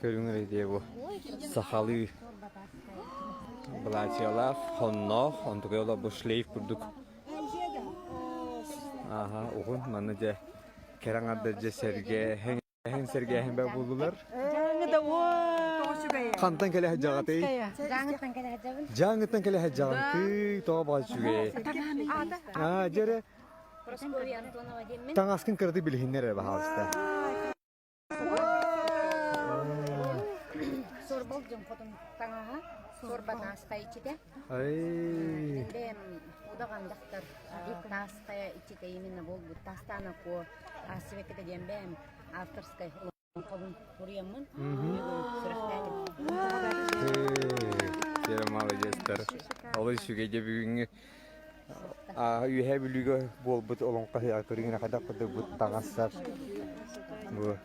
Көрүҥ эрэ дии бу сахалыы былаачыйалаах, хонноох, онтукай олох бу шлейф курдук Ааһа, уһун манна дьэ кэрэ аҥардар дьэ сэргээһин сэргээһин бэ буоллулар. Хантан кэлэ сылдьаҕытый? Дьааҥыттан кэлэ сылдьабын. Дьааҥыттан кэлэ сылдьаҕын. Тыы, тоҕо баҕа үчүгэй. Аа, дьэ эрэ. Прасковья Антонова диэммин. Таҥаскын кыратык билиһиннэр эрэ, баһаалыста. Суорбал дьон хотун таҥаһа, суорба тааска иччитэ. Ай. Бэйэм удаҕан дьахтар тааска иччитэ именно буолбут Таастаана Куо Сибэккитэ диэн бэйэм авторскай олоҥхобун суруйаммын сүрэхтээтим. Сера молодецтар. Олус үчүгэй дьэ бүгүҥҥү Үөһээ Бүлүүгэ буолбут олоҥхо ыһыаҕа көрүҥүнэ хайдах курдук бу таҥастар бу.